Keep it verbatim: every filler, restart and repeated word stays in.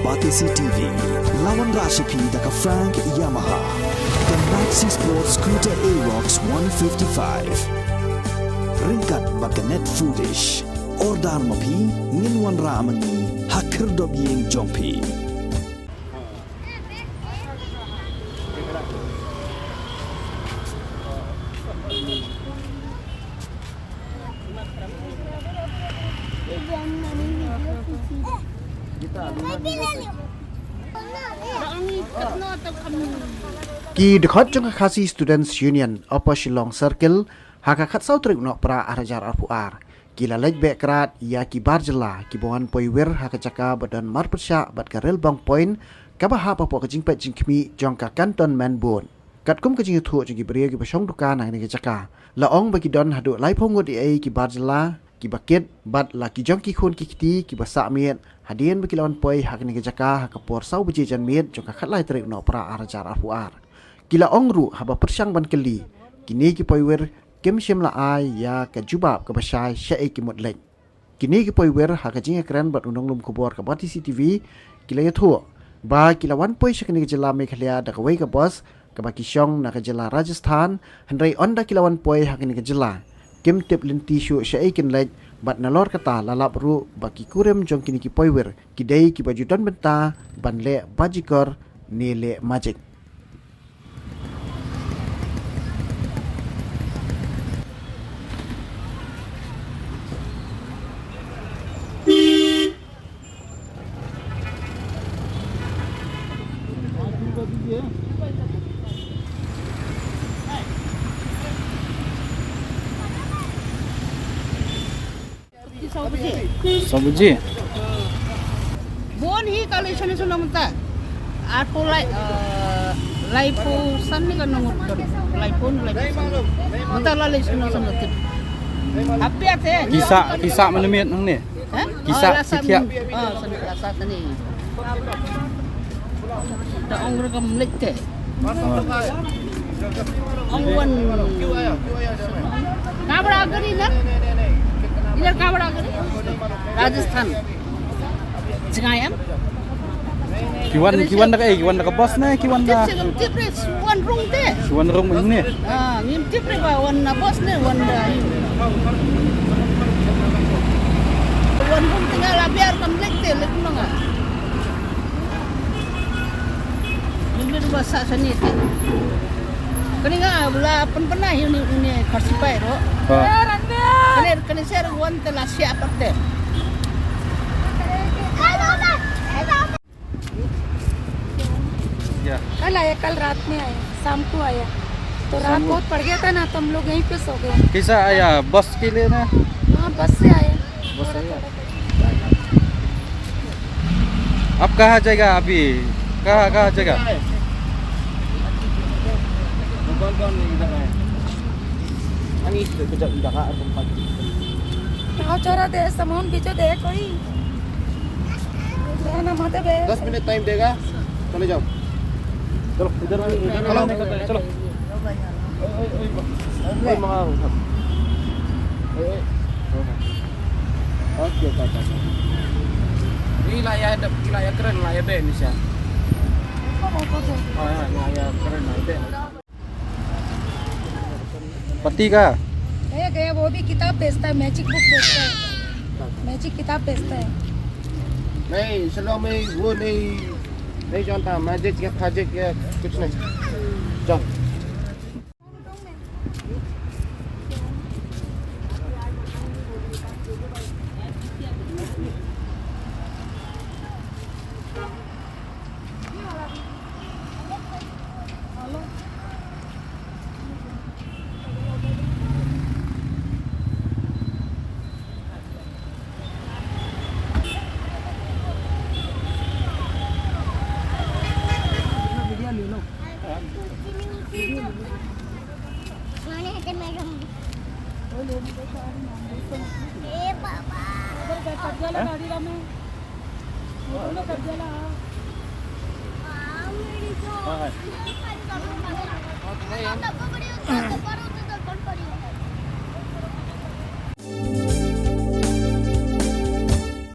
Batesi T V, la wanrah sha phi da ka Frank Yamaha, ka Maxi Sport Scooter Aerox one fifty-five. Ryngkat bad ka Net Foodish. Order ma phi, ngin wanrah ma ngi ha khyrdop ïing jong phi. Ki dkhot jong ka Khasi Students Union, Upper Shillong Circle, ha ka khatsaw tarik u Nohprah arhajar arphew ar, ki la leit beh krad ïa ki bar jylla kiba wan poi wir ha ka jaka ba don marpyrshah bad ka Ralbong Point, kaba hap hapoh ka jingpeit jingkhmih jong ka Cantonment Board. Katkum ka jingïathuh jong ki briew kiba shong dukan ha kane ka jaka, la ong ba ki don haduh laiphew ngut eiei ki bar jylla kiba kit, bad la ki jong ki khun ki kti kiba sah miet hadien ba ki la wan poi ha kane ka jaka ha ka por saw baje janmiet jong ka khatlai tarik u Nohprah arhajar arphew ar. Ki la ong ruh haba pyrshang ban kylli, kine ki poi wir kim shym la ai ïa ka jubab kaba shai shaei ki mut leit. Kine ki poi wir ha ka jingïakren bad u nonglum khubor ka Batesi T V, ki la ïathuh ba ki la wan poi sha kane ka jylla Meghalaya da kawei ka bus kaba ki shong na ka jylla Rajasthan, hynrei ynda ki la wan poi ha kane ka jylla, kim tip lynti shuh shaei kin leit, bad nalor kata la lap ruh ba ki kurim jong kine ki poi wir ki dei kiba ju don bynta ban leh bajikor ne leh magic. Sabji. Bon hi ka lei shane shano mynta. Ato lai, eh, laiphew san ne ka nongot kan. Laiphew, laiphew san. Mynta la lei shano shano tip. Api ate. Kisa, kisa mana miet nang ne? Hah? Kisa, oh, la sa kisa. Oh, san, la sa tani. Da ong ruh kam leit te. Ong wan. Kabra gari na? Idhar kabra gari? Rajasthan. Jngai em? Ki wan, ki wan da kaei, ki wan da ka bus ne, ki wan da. Tip, tip, tip, wan rung te. Ki wan rung ne. Ah, ngim tip re ba wan na bus ne, wan da. Wan rung te nga la biar kam leit te, leit nong ah. Ngim leit ba sa sani te. Kani nga bla pynpynna hi uni, uni khasi pai ro. Ha. Kani, kani ser wan te la siap te. Ya. कल आया, कल रात में आया, शाम को आया। तो रात शाम को। बहुत पड़ गया था ना, तो हम लोग यहीं पे सो गए। कैसा आया? बस के लिए ना? हाँ, बस से आया। बस से आया। आप कहाँ जाएगा अभी? कहाँ, कहाँ जाएगा? गाँव छोरा दे, सामान भी जो दे कोई। दस मिनट टाइम देगा, चले जाओ। चलो, इधर, इधर चलो। चलो। ओए, ओए, ओए, ओए, मंगा रहा हूँ, सब। ओए, ओए। ओके, ओके, ओके, ओके। Ni la ïa dep, la ïa kren, la ïa beh ni sha. Oh, oh, oh, oh. Ah, la ïa kren, la ïa beh. पति का? है गया, वो भी किताब बेचता है, मैजिक बुक बेचता है, मैजिक किताब बेचता है। नहीं, इसलाम में वो नहीं, नहीं जानता, मैजिक या फैजिक या कुछ नहीं। चल।